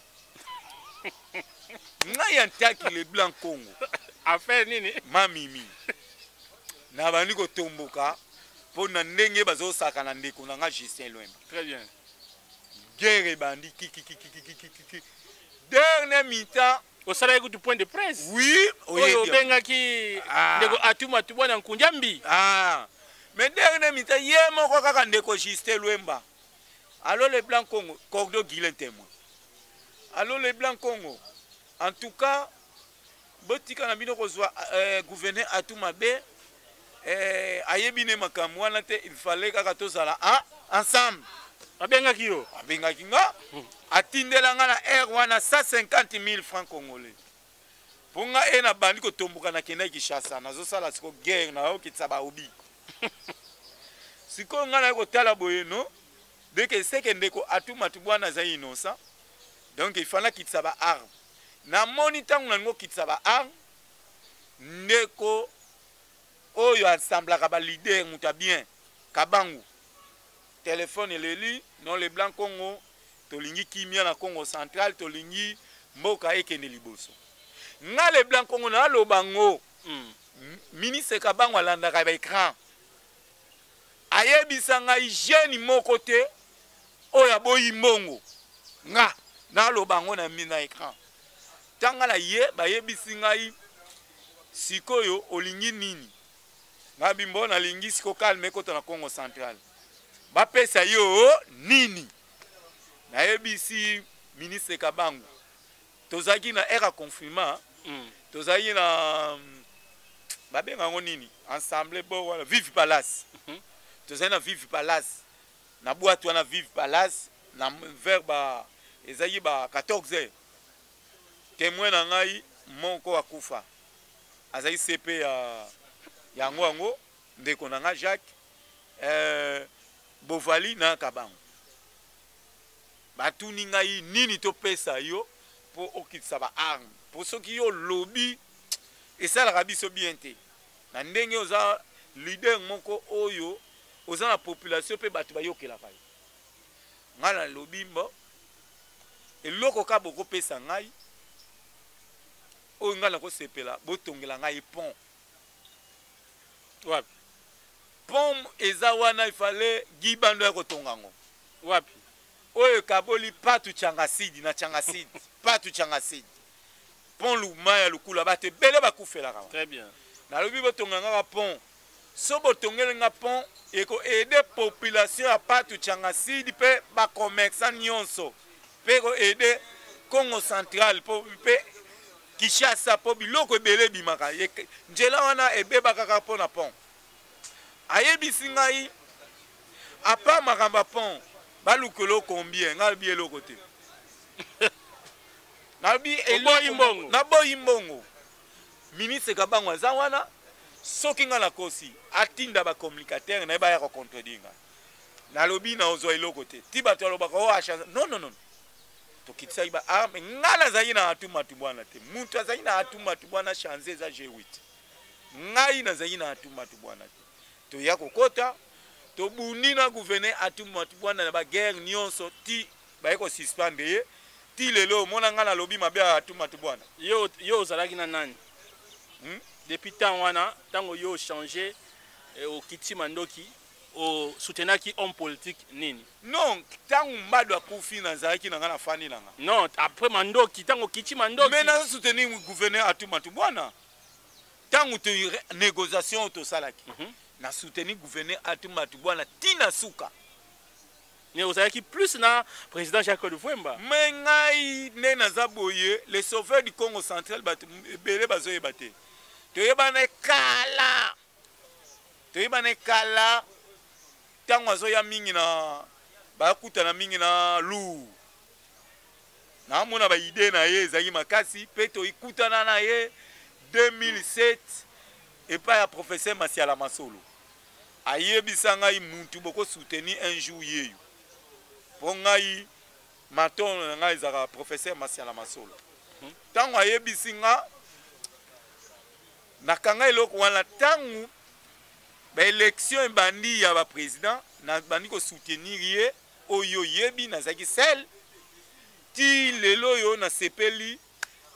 Ngai antaki le blanc Congo. Affaire nini? Mamimi. Na bandi kotomboka mpo na ndenge bazosaka na ndeko na nga Justin Lwemba. Très bien. Guerre ebandi kikikikikikiki. Dernier mi-temps Osalaki kutu point de presse. Oui, oyo obengaki ndeko Atou Matubuana Nkundiambi. Ah. Mais dernier mi-temps ye moko kaka ndeko Justin Lwemba. Allo le blanc Congo, Cordo Guilain témoin. Allo le blanc Congo. En tout cas, botika na bino kozwa gouverneur Atou mabe, ayebi ne makambo wana te, il fallait kaka tozala ensemble. Abengaki yo? Abengaki nga, atindela nga na air wana 150 000 francs congolais. Mpo nga e na bandi kotomboka, nakendaki Kinshasa, nazosala siko guerre, nayokitisa baobi. Sikoyo nga naye kotala boye, no deke seke ndeko Atou Matubuana aza innocent, donc il fallait akitisa ba arme. Namoni ntango nalingi kokitisa ba arme, ndeko oyo asemblaka ba leader, moto ya bien Kabangu, telefone eleli: "Non, le blanc Congo, tolingi kimia na Congo Central, tolingi mboka ekende liboso." Nga le blanc Congo naloba ngo. Ministre Kabangu alandaka baécran, ayebisa ngai jeune moko te oyo aboyi mbongo. Nga naloba yango na na écran. Ntanga na ye bayebisi ngai: "Sikoyo olingi nini?" Nga bimbo nalingi siko calme ekota na Congo Central. Bapesa yo nini? Nayebisi ministre Kabangu, tozalaki na ère ya confinement. Tozalaki na, babenga yango nini, ensemble bo wana Vive Palace. Tozali na Vive Palace, na boîte wana Vive Palace, na vers ba ezalaki ba 14 heures. Témoin na ngai moko akufa, azali CP ya yango yango, ndeko na ngai Jacques Bovali na Kabango. Batuni ngai: "Nini topesa yo mpo okitisa baarme? Mpo soki yo olobi, esalaka biso bien te na ndenge oza leader moko oyo oza na population mpe bato bayokelaka yo." Ngai nalobi: "Mbo eloko ka bokopesa ngai oyo ngai nakosepela, botongela ngai pont." Wapi? Pont eza wana, ifale Gibando ya kotonga yango. Wapi? Oyo ekaboli Patu Tyangasidi na Tyangasidi, Patu Tyangasidi, pont Luma ya Lukula, bato ebele bakufelaka. Très bien. Nalobi botonga ngaka pont. So botongeli nga pont, ekoaider population ya Patu Tyangasidi mpe bacommerçant nyonso, mpe ekoaider Congo Central mpe Kinshasa, mpo biloko ebele ebimaka nzela wana ebeba kaka mpo na pont. Ayebisi ngai: "Apa makambo ya pont, balukelo combien?" Ngai alobi: "Eloko te." Nalobi: "Naboyi mbongo." Ministre Kabango aza wana, soki ngai nakosi, atinda bacommunicateur na ye baya kocontredire ngai. Nalobi naozwa eloko te. Ti bato alobaka o achange, non, non, non, tokitisaki baarme. Ngai nazalaki na Atou Matubuana te. Moto azalaki na Atou Matubuana change eza G8. Ngai nazalaki na Atou Matubuana te. Toya kokota, tobundi na gouverneur Atou Matubuana na baguerre nyonso ti baye kosuspendre ye. Ti lelo omona ngai nalobi mabe ya Atou Matubuana? Yo ozalaki na nani? Depuis temps wana, ntango yo ochange, okiti mandoki, osoutenaki homme politique nini? Non, ntango Mbado akufi, nazalaki na ngai na fani na nga. Non, après mandoki, ntango okiti mandoki. Mais nazo soutenir gouverneur Atou Matubuana. Ntango to négociation oyo tosalaki, na soutenir gouverneur Atou Matubuana ntina suka. Mais ozalaki plus na président Jacques Vuemba. Me ngai nde naza boye, le sauveur du Congo Central, bato ebele bazoyeba te. Toyebana kala, toyebana kala. Ntango azoya mingi na bakutana mingi na lour, naamona baidée na ye ezalaki makasi. Mpe toikutana na ye 2007 epai ya professeur Masiala Masolo. Ayebisa ngai: "Mutu bokosoutenir un jour yeyo." Mpo ngai matono na ngai ezalaka professeur Masiala Masolo. Ntango ayebisi nga Nakanga eloko wana. Ntango baélection ebandi ya baprésident, nabandi kosoutenir ye. Oyo oyebi, nazalaki seul ti lelo oyo. Nasepeli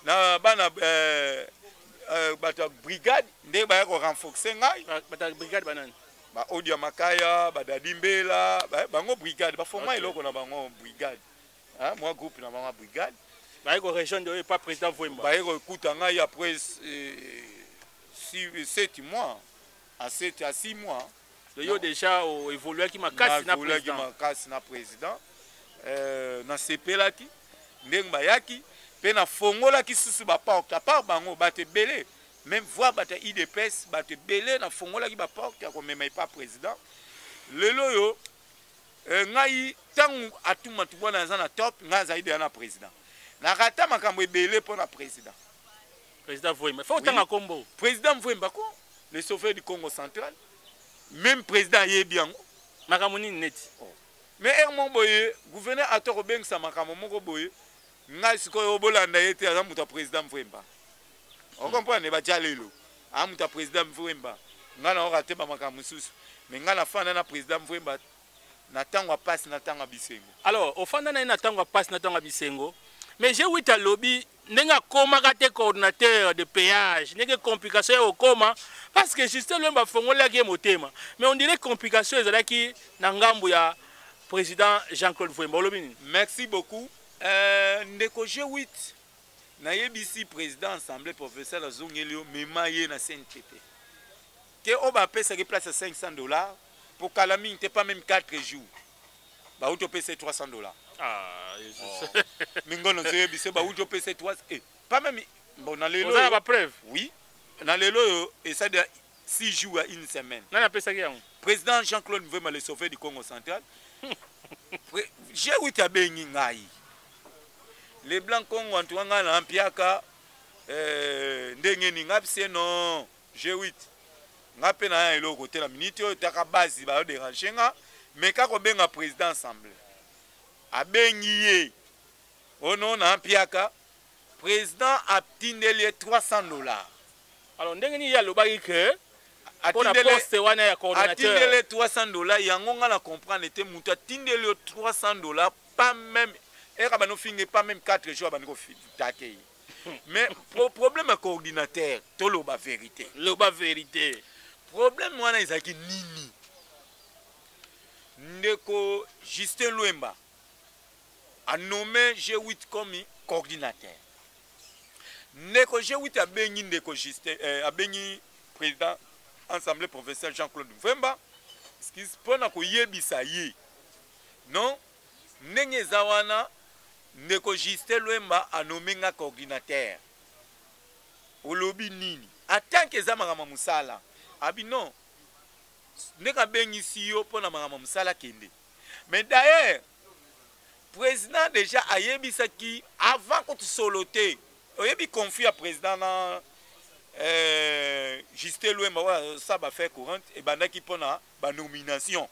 na bana bato ya brigade nde baya korenforcer ngai. Bato ya brigade banani? Baodia Makaya, badadi Mbela, bango brigade baforma eloko na bango brigade. Hein, mwa groupe na bango ya brigade. Baye korejoindre oyo pa président Vwemba. Baye kokuta ngai après 7 mois à 7 à 6 mois. Yo déjà oévoluaki makasi na président. Makasi na président. Nasepelaki ndenge bayaki mpe nafongolaki susu baporte. À part bango, bato ebele, même voir bato ya UDPS, bato ebele nafongolaki baporte ya komema epa président. Lelo oyo ngai, ntango Atou Matubuana aza na top, ngai azali deya na président. Nakata makambo ebele mpo na président. Président Vwemba, faut otanga kombo. Président Vwemba ko, le sauveur du Congo Central. Même président ayebi yango. Makambo nini neti? Oh. Mais heure moko boye, gouverneur ato kobengisa makambo moko boye, ngai sikoyo obolanda ye te, aza moto ya président Mvwemba. Ocomprendre? Batya lelo aa moto ya président Mvwemba, ngai naoka te bamakambo mosusu, mais ngai nafanda na président Mvwemba na ntango ya pasi, na ntango ya bisengo. Alors ofanda na ye na ntango ya pasi, na ntango ya bisengo, mais G8 alobi ndenge akomaka te coordinateur de péage, ndenge complication ya kokoma, parce que Justin Lwemba afongolaki ye motema, mais on dirait complication ezalaki na ngambo ya président Jean-Claude Vwemba. Olobi nini? Merci beaucoup. Ndeko G8, nayebisi président assemblée professeur, azongeli yo, mema ye na CNPP te. Oyo bapesaki place ya 500 $, po kala mingi te, pas même 4 jours, bauti opesa 300 $. Ah, oh. Mingono ozoyebisa, bauti opesa 3 pas même, bon, na lelo. Oza na bapreuve? Oui, na lelo oyo esali 6 jours à une semaine. Nani apesaki yango? Président Jean-Claude Mvema, le sauveur du Congo Central. G8 abengi ngai, le blanc Congo antuka ngai na mpiaka ndenge nini. Ngai bise non, G8, nga mpe na ya eloko te na miniti oyo, taka base baodéranger nga, mais kaka kobenga président assemblée. Abengi ye ono na mpiaka, président atindeli ye 300 $. Alors ndenge nini ye alobaki ke mpona poste wana ya coordonnateur? Atindeli 300 $. Yango nga na comprendre te. Moto atindeli yo 300 $, pas même eka banofinge, pas même 4 jours, abandi kotake ye. Mais problème ya coordinateur, toloba vérité. Loba vérité. Problème wana ezalaki nini? Ndeko Justin Lwemba anommé G8 comme coordinateur. Ndeko G8 abengi ndeko Justin, abengi président assemblée professeur Jean-Claude Mvemba, excuse, mpona koyebisa ye non, ndenge eza wana, ndeko Justin Lwemba anommé nga coordinateur, olobi nini? Atanke eza makambo ya mosala, abi non, ndenge abengisi yo mpo na makambo ya mosala, kende. Mais d'ailleurs président déjà ayebisaki avant kutu solo te. Oyebi conflit ya président na Justin Lwemba oyo asala baaffaire courante ebandaki mpona banomination.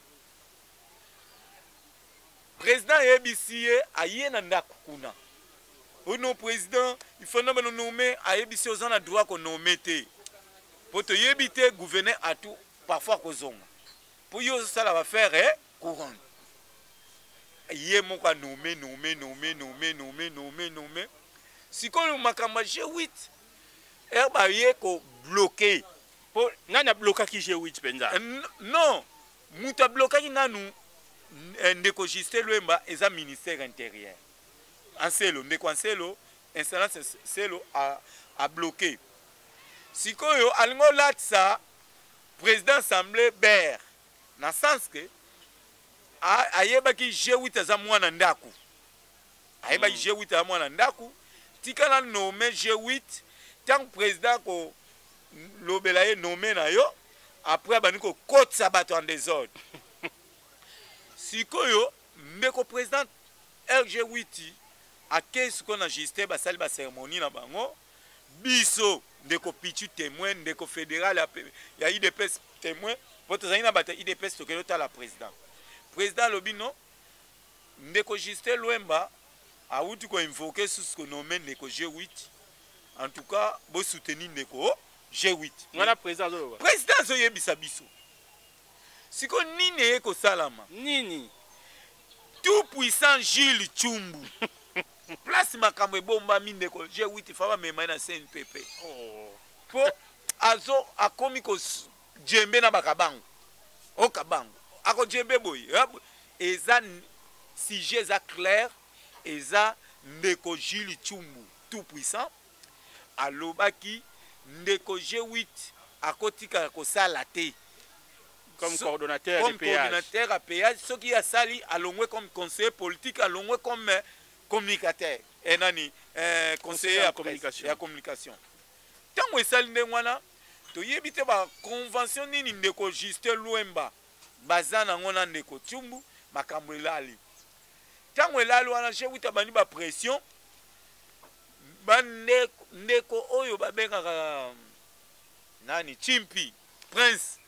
Président ayebisi ye, aye na ndako kuna: "Oh non, président, il faut na banommer." Ayebisi: "Oza na droit konommer te, mpo toyebi te gouverneur Atou parfois kozonga, mpo yo ozosala baaffaire courante." Ye moko anommé, nommé, nommé, nommé, nommé, nommé, nommé. Sikoyo makambo ya G8 ere baye kobloquer. Mpo nani ablokaki G8 mpenza? Non, moto ablokaki nanu ndeko Justin Lwemba eza ministère intérieur, Anselo, ndeko Anselo, installance Selo abloquer. Sikoyo alingi olatisa président assemblée ber na sens ke ayebaki G8 aza mwana ndako, ayebaki G8 aza mwana ndako, tika na nommé G8. Ntango président kolobela ye nommé na yo, après abandi kokotisa bato en désordre. Sikoyo ndeko président RG8 akei sikoyo na Justin, basali bacérémonie na bango. Biso, ndeko Pichu témoin, ndeko fédéral ya UDPS témoin, mpo tozali na bato ya UDPS, tokende otala président. Président alobi: "Non, ndeko Justin Lwemba awuti koinvoquer susu konommer ndeko G8. En tout cas bosoutenir ndeko G8. Wana président azoloba. Président azoyebisa biso. Sikoyo nini eye kosalama? Nini? Tout puissant Jules Tshumbu. Place makambo ebombami ndeko G8 fa bamema ye na CNPP. Oh. Po azo akomi ko djembe na bakabango. O kabango. Ako djembe boye. Eza sujet eza clair, eza ndeko Jules Tshumbu tout puissant alobaki ndeko G8 akotikala kosala te comme coordonnateur comme coordonnateur ya péage. Soki asali, alongwe comme conseiller politique, alongwe comme communicateur, eh, nani, conseiller ya communication. Ya communication. Ntango esali ndenge wana, toyebi te baconvention nini ndeko Justin Lwemba baza nango na ndeko Tshumbu. Makambo elali. Ntango elali wana, G8 abandi bapression. Bandeko, ndeko oyo babengaka nani, Chimpi Prince,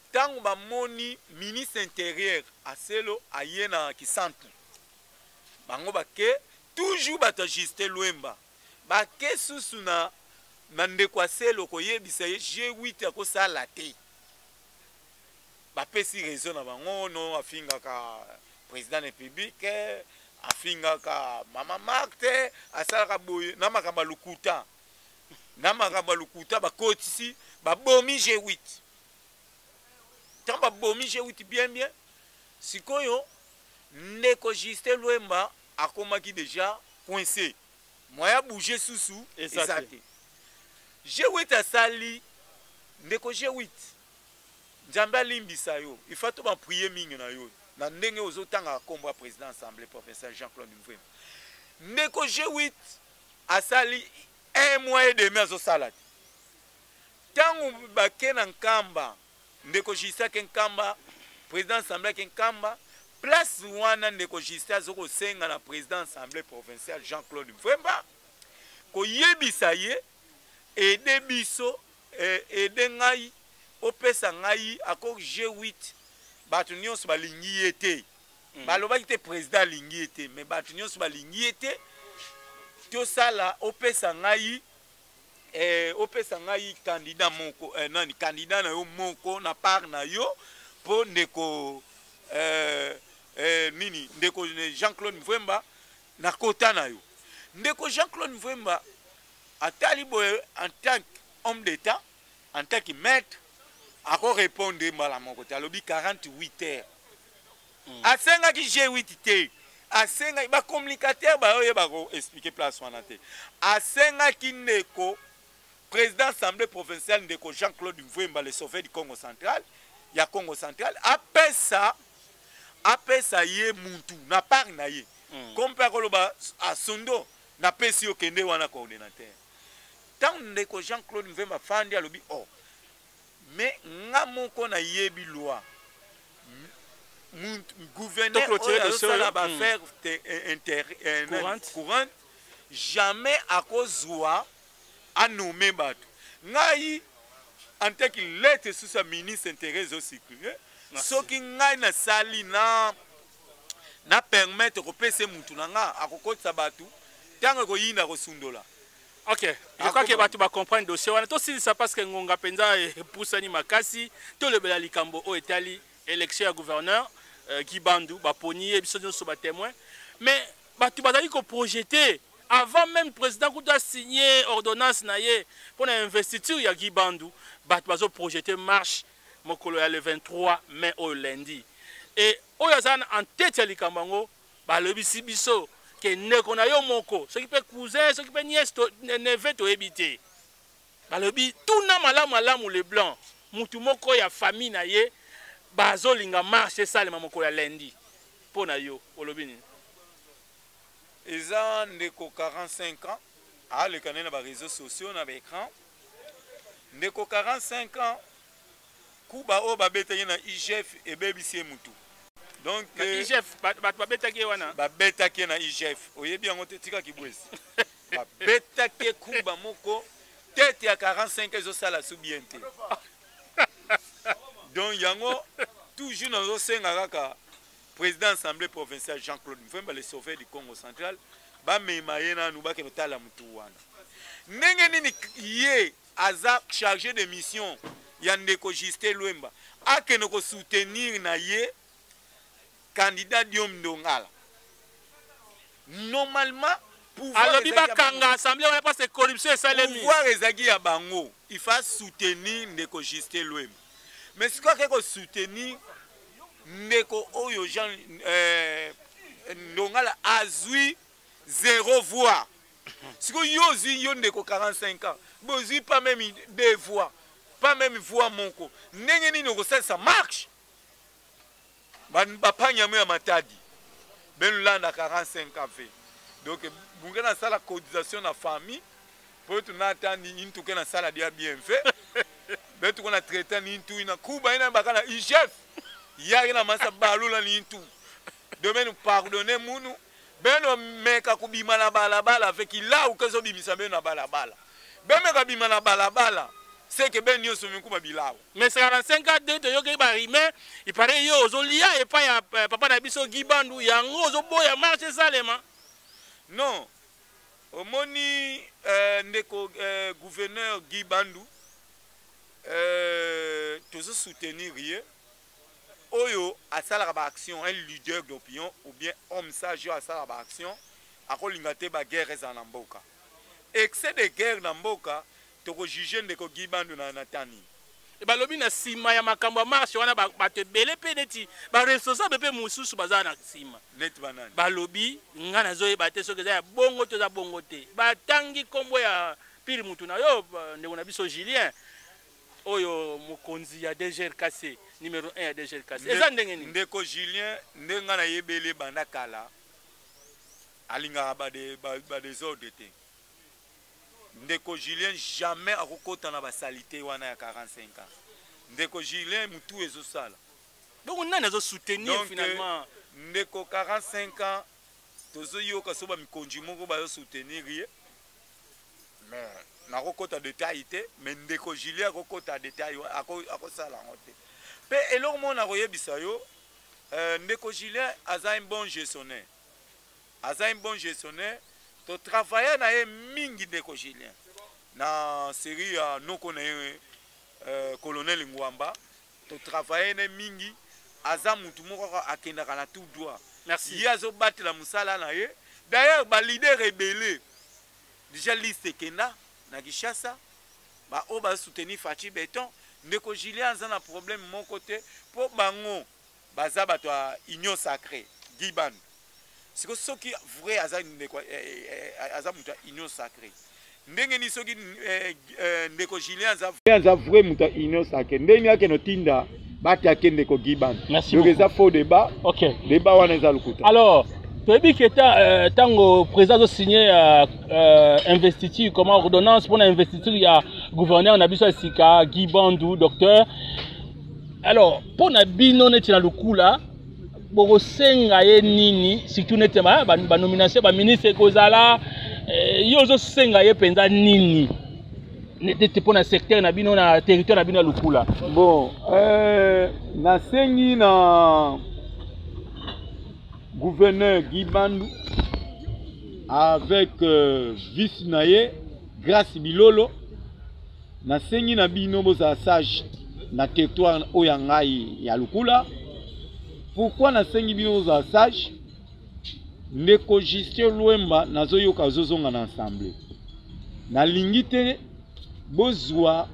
ntango bamoni ministre intérieur Aselo aye na Kisantu, bango bake toujours bato ya Justin Lwemba bake susu na ndeko Aselo koyebisa ye G8 akosala te. Bapesi raison na bango: no, afingaka président de République, afingaka mama Marthe, asalaka boye na makambo ya lokuta, na makambo ya lokuta. Bakotisi, babomi G8. Ntango babomi G8 bien bien, sikoyo ndeko Justin Lwemba akomaki déjà coincé, moyen bouger susu eza te. G8 asali, ndeko G8, Nzambe alimbisa yo, ifa to baprier mingi na yo na ndenge ozotanga nkombo ya président assemblée professeur Jean-Claude Mvuemba. Ndeko G8 asali un mois et demi azosala te. Ntango bake na Nkamba, ndeko Justin ake Nkamba, président assemblée ake Nkamba, place wana ndeko Justin azokosenga na président assemblée provinciale Jean-Claude Mvuemba koyebisa ye aide biso, aide ngai, opesa ngai accord G8. Bato nyonso balingi ye te. Balobaki te président alingi ye te, mais bato nyonso balingi ye te. Tosala, opesa ngai, opesa ngai candidat moko, nani, candidat na yo moko na part na yo, mpo ndeko nini, ndeko Jean-Claude Mvwemba na kota na yo. Ndeko Jean-Claude Mvwemba atali boye en tant qu'homme d'État, en tant que maître, akorépondre mbala moko te. Alobi 48 heures. Asengaki G8 te, asengaki bacommunicateur bayoyeba koexpliquer place wana te. Asengaki ndeko président assemblée provinciale, ndeko Jean-Claude Mvwemba, le sauveur du Congo central, ya Congo central, apesa ye muntu na part na ye. Comme mpe akoloba asondo napesi yo, kende wana coordonnateur. Ntango ndeko Jean-Claude Mvwemba afandi, alobi: oh, mais nga moko nayebi loi, gouverneur oyo azosala baaffaire courante, jamais akozwa anome bato. Ngai en tant que lettre susu ya ministre intérieur ezocircule, soki ngai nasali na permettre kopesa mutu na nga akokotisa bato, ntango ekoyinda kosundola. Ok, je crois que bato bacomprendre dossier wana. Tosilisa parce que ngonga mpenza epusani makasi. Tolobela likambo oyo etali élection ya gouverneur Guy Bandu. Baponi ye, biso nyonso batémoin, mais bato bazali koprojeter avant même président kutu asigné ordonnance na ye mpo na investiture ya Guy Bandu. Bato bazoprojeter marche mokolo ya le 23 mai oyo lundi. E oyo aza en tête ya likambo yango, balobisi biso ke ndeko na yo moko, soki mpe cousin, soki mpe nièce, neveu, toyebi te. Balobi tuna malamu malamu le blanc, mutu moko ya famille na ye bazolinga marche esalema mokolo ya lundi. Mpo na yo, olobi nini? Eza ndeko 45 ans aleka nde na baréseaux sociaux, na baécran. Ndeko 45 ans, kuba oyo babetaki na IGF ebebisi ye mutu. Donc na IGF bato babetaki ye wana? Babetaki ye na IGF, oyebi yango te, tikaki bwesi. Babetaki ye kuba moko, tete ya 45 ezosala su bien te. Donc yango toujours nazosenga kaka président assemblée provinciale Jean-Claude Mvemba, le sauveur du Congo central, bamema ye nanu, bakende kotala mutu wana ndenge nini ye. Aza chargé de mission ya ndeko Justin Lwemba, akende ko soutenir na ye candidat Diom Ndongala. Normalement pouvoir alobi bakanga assemblée wana parce que corruption esalemi. Pouvoir ezalaki ya bango, il faut soutenir ndeko Justin Lwemba. Mais sikoyo ake ko soutenir ndeko oyo Jean Ndongala azwi zéro voix. Sikoyo yo ozwi, yo ndeko 45 ans, bozwi pas même deux voix, pas même voix moko, ndenge nini okosalisa marche? Bapangi yango ya Matadi benolanda 45 ans ve. Donc bunge nasala cotisation na famille po tunatandi intuke nasala dia bien fait betuko na traita ni intu ina kuba ina baka na IGF yaki na masa balula ni intu domaine pardonner munu beno meka kubima na balabala avec ilau kezo bimisa beno na balabala bemeka bima na balabala seke ben nyonso mikuma bilau. Mais 45 ans de toyoki ba rime, il paraît yo ozolia epai ya papa na biso Guy Bandu, yango ozoboya marche esalema. Non, omoni ndeko gouverneur Guy Bandu, tozo soutenir ye oyo asalaka ba action, un leader d'opinion ou bien homme sage oyo asalaka ba action, akolinga te ba guerre ezala na mboka. Excès de guerre na mboka, toko juger ndeko Guy Bandu na tani. E balobi na nsima ya makambo ya marche wana bato ebele mpe neti baresponsable mpe mosusu baza na nsima. Neti banani? Balobi nga nazoyeba te soki eza ya bongo to eza bongo te. Batangi nkombo ya pire mutu na yo, ndeko na biso Julien, oyo mokonzi ya DGRKC, numéro 1 ya DGRKC. Eza ndenge nini? Ndeko Julien, nde nga nayebeli banda kala, alingaka ba désordre te. Ndeko Julien jamais akokota na basalite wana ya 45 ans. Ndeko Julien mutu ezosala. Donc nani azo soutenir Donc, finalement? Ndeko 45 ans tozoyoka so ba mikonzi moko bazo soutenir ye. Mais nakokota détail te, mais ndeko Julien akokota détail, akosala yango te. Pe eloko moko nakoyebisa yo, ndeko Julien aza un bon gestionnaire. Aza un bon gestionnaire. To travailler na ye mingi ndeko Julien. Na série ya noko na ye, colonel Ngwamba, to travailler na ye mingi. Aza mutu moko kaka akendaka na tout droit. Merci. Ye azobatela mosala na ye. D'ailleurs ba leader ebele déjà liste ekenda na Kinshasa, ba oyo ba soutenir Fatshi Béton. Ndeko Julien aza na problème moko te po bango baza bato ya Union Sacrée Guy Bandu. Siko soki vrai aza ndeko, aza moto ya Union Sacrée, ndenge ni soki ndeko Julien aza aza vrai moto ya Union Sacrée, ndenge ni akende otinda bati akende ndeko Guy Bandu. Merci Donc beaucoup. eza faux débat. Ok. Débat wana eza lokuta. Alors toyebi ke tango président azo signer investiture comme ordonnance pour l'investiture ya gouverneur na biso ya sika Guy Bandu docteur. Alors pour na bino neti na lukula bokosenga ye nini, surtout neti ba nomination ba ministre ekozala, yo ozosenga ye mpenza nini neti mpo na secteur na bino na territoire na bino ya lukula? Bon, nasengi na gouverneur Guy Bandu avec vice na ye Grâce Bilolo, nasengi na bino bozala sage na territoire oyo ya ngai ya lukula. Pourquoi nasengi bino bozala sage? Ndeko Justin Lwemba nazoyoka azozonga na assemblée. Nalingi te bozwa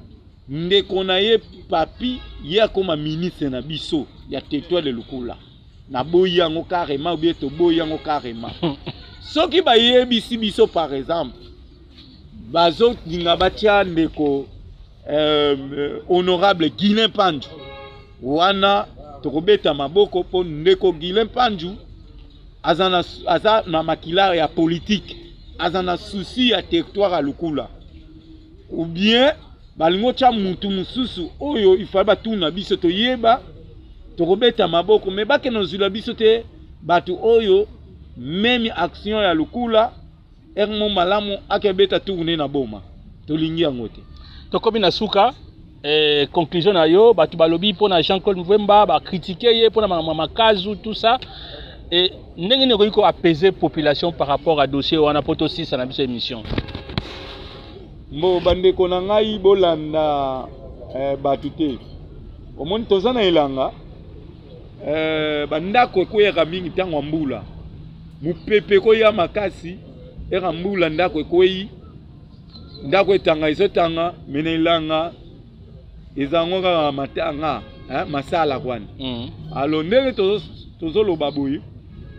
ndeko na ye papi ye akoma ministre na biso ya territoire de Lukula. Naboyi yango carrément, ou bien toboyi yango carrément. Soki bayebisi biso par exemple bazolinga batia ndeko honorable Guilain Pandu, wana tokobeta maboko mpo ndeko Guilain Pandu aza na makila ya politique, aza na souci ya territoire ya Lukula. Ou bien balingo tia mutu mosusu oyo il fallait batuna biso toyeba, tokobeta maboko, mais bakende kozwila biso te bato oyo même action ya Lukula ermo malamu akebeta tourner na boma, tolingi yango te. Tokomi na suka. Conclusion na yo, bato balobi mpona Jean-Claude Mvemba, ba critiquer ye mpona makambo ya makazu, tout ça. Et ndenge nini okoki ko apaiser population par rapport à dossier wana po tosisa na biso émission? Mbo bandeko na ngai bolanda bato te. Omoni toza na elanga, bandako ekweyaka mingi ntango ya mbula, mopepe ekoya makasi eka mbula, ndako ekweyi, ndako etanga ezotanga, me na elanga ezango kaka matanga, masala kwana. Alo ndenge tozoloba boye,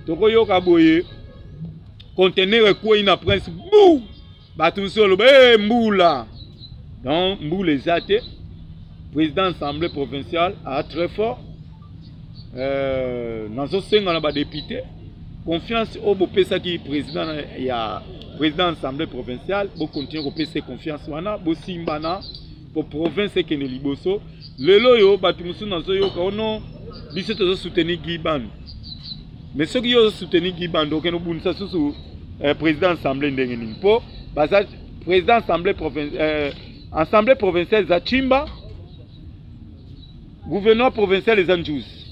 tokoyoka boye conteneur ekwei na Prince bu, bato mosusu oloba e mbula. Donc mbula eza te. Président assemblée provinciale a très fort. Nazosenga na badéputé confiance oyo bopesaki président ya président assemblée provinciale, bocontinue kopesa confiance wana, bosimbana po province ekende liboso. Lelo oyo bato mosusu nazoyoka ono biso tozosoutenir Guy Bandu, mais soki yo ozosoutenir Guy Bandu, okende obundisa susu président assemblée ndenge nini? Mpo baza président assemblée provinciale eza Chimba, gouverneur provincial eza Njuzi.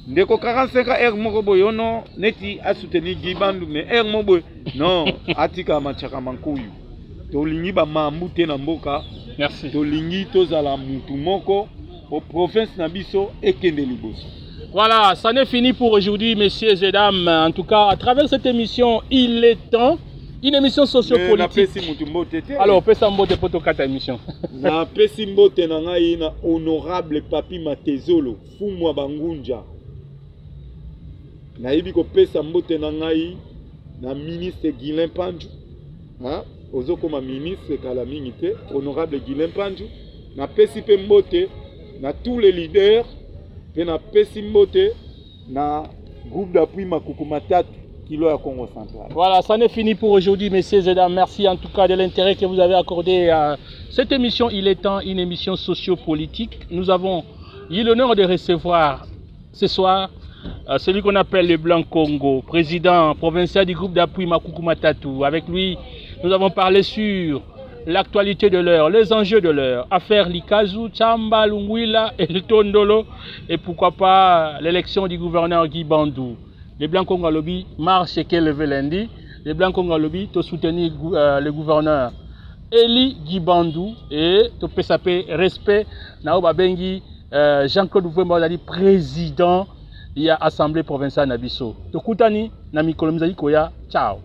Ndeko 45 heure moko boye ono neti asoutenir Guy Bandu, mais heure moko boye non, atika machaka mankuyu. Tolingi bamambu te na mboka. Merci. Tolingi tozala mutu moko po province na biso ekende liboso. Voilà, ça n'est fini pour aujourd'hui, messieurs et dames. En tout cas, à travers cette émission, Il est temps, une émission sociopolitique. Napesi mutu mbote te. Alors, opesa mbote po tokata émission. Napesi mbote na ngai na honorable Papi Matezolo, fumu ya bangunja. Nayebi kopesa mbote na ngai na ministre Guilain Panju, hein? Ozokoma ministre kala mingi te, honorable Guilain Panju. Napesi mpe mbote na tous les leaders, mpe napesi mbote na groupe d'appui Makuku Matatu kilo ya Congo Central. Voilà, ça n'est fini pour aujourd'hui, messieurs et dames. Merci en tout cas de l'intérêt que vous avez accordé à cette émission. Il est temps, une émission sociopolitique. Nous avons eu l'honneur de recevoir ce soir celui qu'on appelle le Blanc Congo, président provincial du groupe d'appui Makuku Matatu. Avec lui, nous avons parlé sur l'actualité de l'heure, les enjeux de l'heure, affaire Likazu, Chamba, Lungwila et le Tondolo, et pourquoi pas l'élection du gouverneur Guy Bandou. Les Blancs Congo alobi, marche levé lundi. Les Blancs Congo alobi, to soutenir le gouverneur Eli Guy Bandou et to PSAP respect na babengi Jean-Claude Vwemba azali président ya assemblée provinciale na biso. Tokutani na mikolo mizali koya. Ciao.